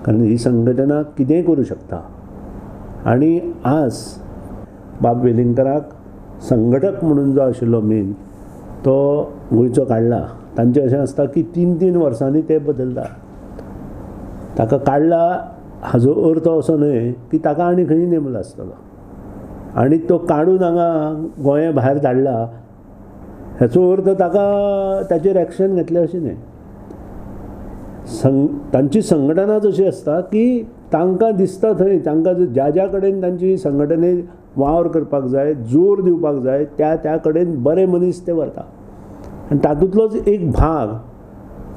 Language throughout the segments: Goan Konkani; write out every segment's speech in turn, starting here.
कारण ही संघटना कितेंय करूं शकता. आनी आज बाब वेलिंगकाराक संघटक म्हणून जो आशिल्लो मेन तो गोंयचो काडला. तांचें अशें आसता की 3-3 वर्सांनी ते बदलता. ताका काडला हाजो अर्थ असो न्हय की ताका आनी खंय नेमला आसतलो, आनी तो काडून हांगा गोंया भायर धाडला हेचो अर्थ ताका ताचेर एक्शन घेतलें अशें न्हय. तांची संघटनाच अशी आसता की तांकां दिसता थंय तांकां ज्या ज्या कडेन तांची संघटनेन वावर करपाक जाय, जोर दिवपाक जाय, त्या त्या कडेन बरे मनीस ते व्हरता. आनी तातूंतलोच एक भाग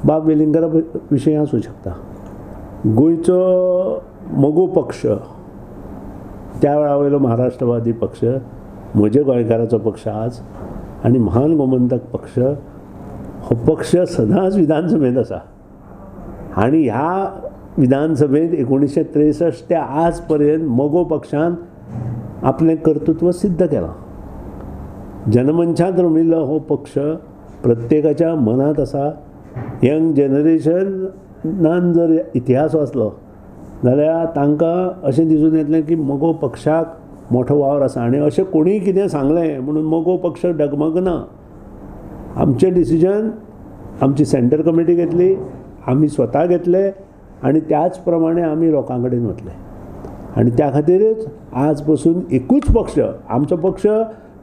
बाब वेलिंगकारा विशयी आसूं शकता. गोंयचो मगो पक्ष, त्या वेळा वयलो महाराष्ट्रवादी पक्ष, म्हजे गोंयकाराचो पक्ष आज, आनी महान गोमंतक पक्ष, हो पक्ष सदांच विधानसभेंत आसा. आनी ह्या विधानसभेंत 1963 ते आज पर्यंत मगो पक्षान आपलें कर्तृत्व सिद्ध केलां. जनमंचांत रमिल्लो हो पक्ष प्रत्येकाच्या मनांत आसा. यंग जनरेशनान जर इतिहास वाचलो जाल्यार तांकां अशें दिसून येतलें की मगो पक्षाक मोठो वावर आसा. आनी अशें कोणीय कितें सांगलें म्हणून मगो पक्ष डगमगना. आमचें डिसिजन आमची सेंटर कमिटी घेतली, आमी स्वता घेतले आनी त्याच प्रमाणे आमी लोकां कडेन वतले. आनी त्या खातीरच आज पसून एकूच पक्ष, आमचो पक्ष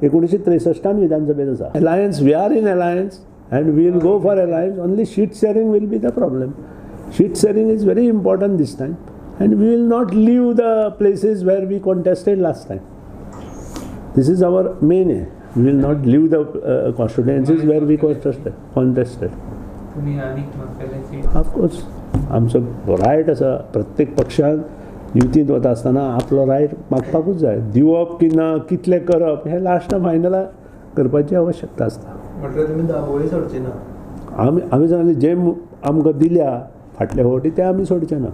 1963 विधानसभेंत आसा. Alliance, we are in alliance and we will go for alliance. Only seat sharing will be the problem. Seat sharing is very important this time and we will not leave the places where we contested last time. This is our main aim. We will not leave the constituencies where we contested. Of course आमचो रायट आसा. प्रत्येक पक्षान युतींत वता आसतना आपलो रायट मागपाकूच जाय. दिवप की ना, कितलें करप हें लास्ट फायनला करपाची आवश्यकता आसता. म्हटल्यार तुमी दाबोळी सोडची ना? आमी आमी सांगलें, जे आमकां दिल्या फाटल्या फावटी ते आमी सोडचे ना.